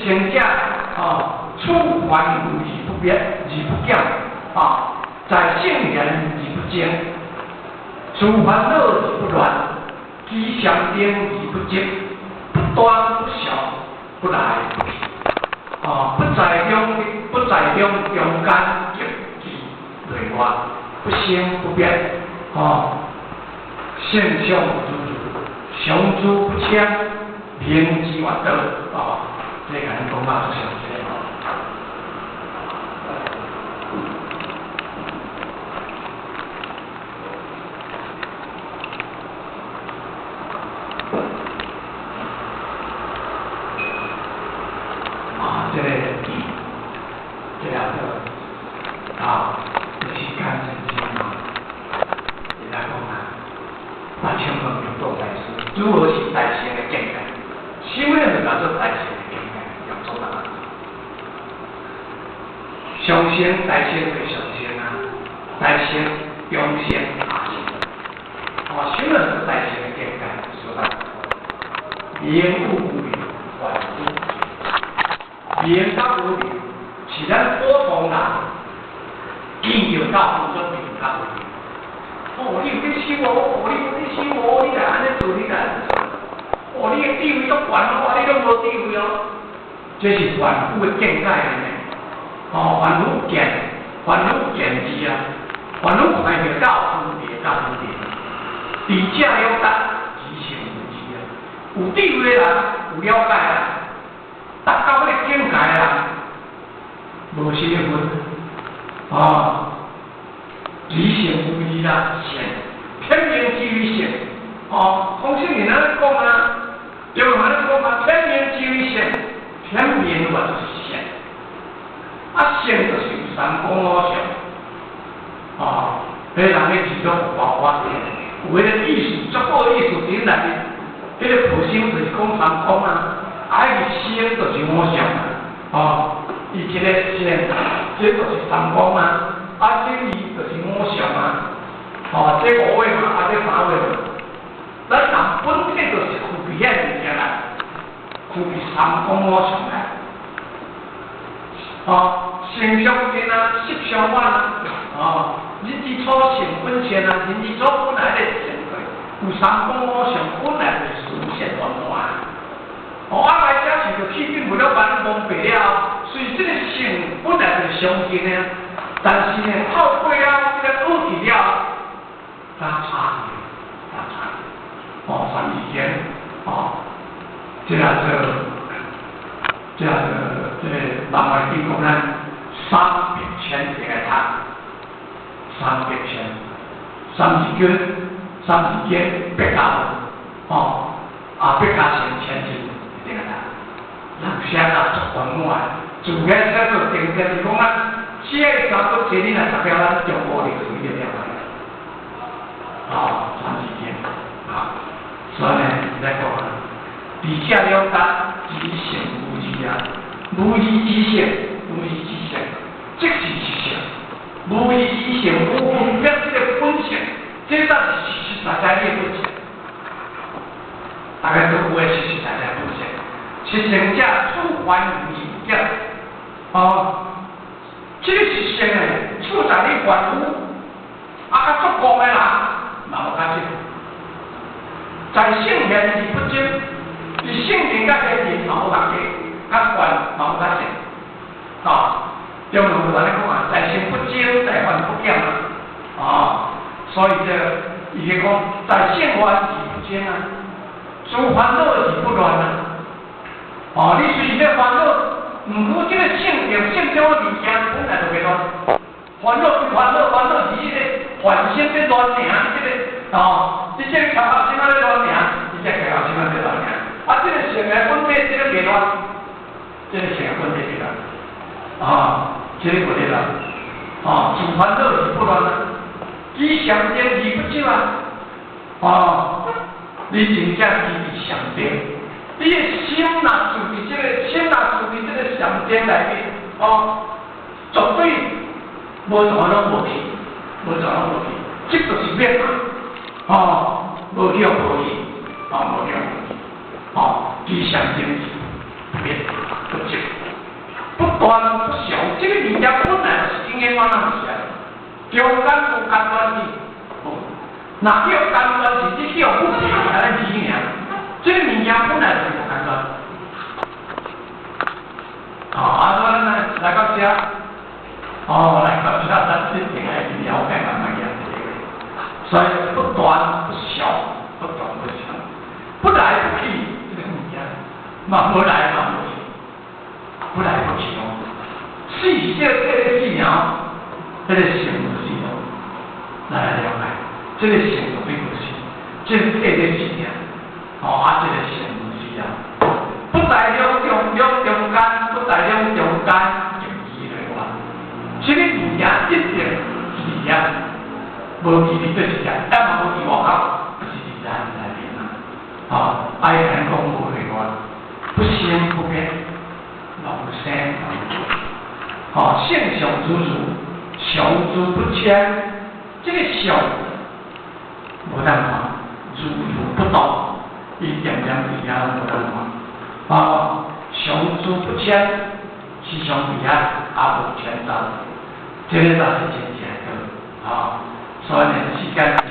圣者哦，處凡夫而不滅而不減，啊，在聖賢而不爭，除煩惱而不亂，居禪定而不執，不斷不捨，不來不去，啊，不在中不在中中間極其內外，不生不滅，啊，性相如如，常住不遷，明之曰道，啊，這個咱講到足詳細吼。啊，這個，這個啊，就是間真正啊，伊來講啊，八千萬名道大師，如何是大乘的境界？什麼叫做大乘的境界？用做答案。上乘大乘就是上乘啊，大乘、中乘、下乘。哦，什麼是大乘的境界？說答。明無明，凡夫。明甲無明，是咱普通人見著到分做明甲無明。哦，你有咧修哦，哦，你有咧修哦，你來按呢做，你來按呢做。哦，你的智慧足懸哦，你攏無智慧哦。這是凡夫的見解呢。哦，凡夫見，凡夫見智啊，凡夫看著到分別，到分別。智者了達，知性無知啊。有智慧的人，有了解啊，達到彼個境界的人，無啥物分。哦，知性無疑啦，性，天命之於性。哦，孔聖人按呢講啊，對毋？按呢講啊，天命之於性，天命嘛就是性。啊，性就是有三光五相。哦，彼人的字攏有包括，有彼個意思，足好意思頂內面，彼個佛心就是講三光啊，啊，彼個心就是五相啊。哦，伊這個性，這就是三光啊，啊，這字就是五相啊。哦，這五個嘛，啊，這三個嘛。咱人本體就是具備遐物件啦，具備三光五相啦。哦，性相近啊，色相遠啊，哦，人之初性本善啊，人之初本來咧善，有三光五相，本來就是殊勝圓滿。哦，啊來遮是著氣境無了把你蒙蔽了，所以這個性本來就是相近的，但是呢，透過了這個學去了，才差異，才差異。哦，三字經，哦，這個做，這個這個人來經講咱三百千會來讀，三百千，三字經，三字經百家，哦，啊百家姓千字會來讀，人寫甲足圓滿，自然寫做定定是講咱寫三國志，你若讀了咱中國歷史就了解。哦，三字經，啊，所以呢，來講啊，智者了達，知性無疑啊，無疑之性，無疑之性，即是實性，無疑之性，無分別這個本性，這才是實實在在的本性。大家都有的實實在在本性，實性者處凡夫而不減。哦，這個實性呢，處在你凡夫，啊，較足戇的人，嘛無較少。在聖賢而不爭，佇聖賢佮賢人嘛無仝濟，較懸嘛無較少。哦，中庸就按呢講啊，在聖不爭，在凡不減啊。哦，所以這伊咧講，在聖凡而不爭啊，除煩惱而不亂啊。哦，你隨時咧煩惱，毋過這個性定性中的物件本來就袂亂。煩惱是煩惱，煩惱是彼個凡心咧亂爾，這個哦，你這個巧合心仔咧亂爾，你這個巧合心仔咧亂爾。啊，這個性的本體這個袂亂，這個性的本體袂亂。啊，這個無咧亂。啊，除煩惱而不亂啊，居禪定而不執啊。啊，你真正居佇禪定，你的心若住佇這個心若住佇這個禪定內面，哦，絕對無怎攏無去，無怎攏無去，這就是滅啊！哦，無去無去，哦，無去無去，哦，居禪定而不不滅不寂，不斷不常。這個物件本來就是永遠攏是按呢，中間無間斷去。若叫間斷是你叫不平，按呢字爾。這個物件本來就是無間斷。哦，啊，所以咱來到這，哦，來到這，咱一定愛了解慢慢樣這個。所以不斷不常，不斷不常，不來不去，這個物件嘛無來嘛無去，不來不去哦。死是這個這個死哦，這個生無死哦，來了解，這個生就變無死，這個這個死爾，哦啊，這個生無死啊。不在兩中兩中間，不在兩中間，就離內外。這個物件一定是遐，無佇佇佗一只，啊嘛無佇外口，就是佇咱內面啊。哦，愛講無內外，不生不滅，無生無滅。哦，性相如如，常住不遷，這個相無當看，如如不動，伊點點佇遐無當看。哦，常住不遷，時常佇遐，也無遷走，這個才是真正的。哦，所以呢，世間。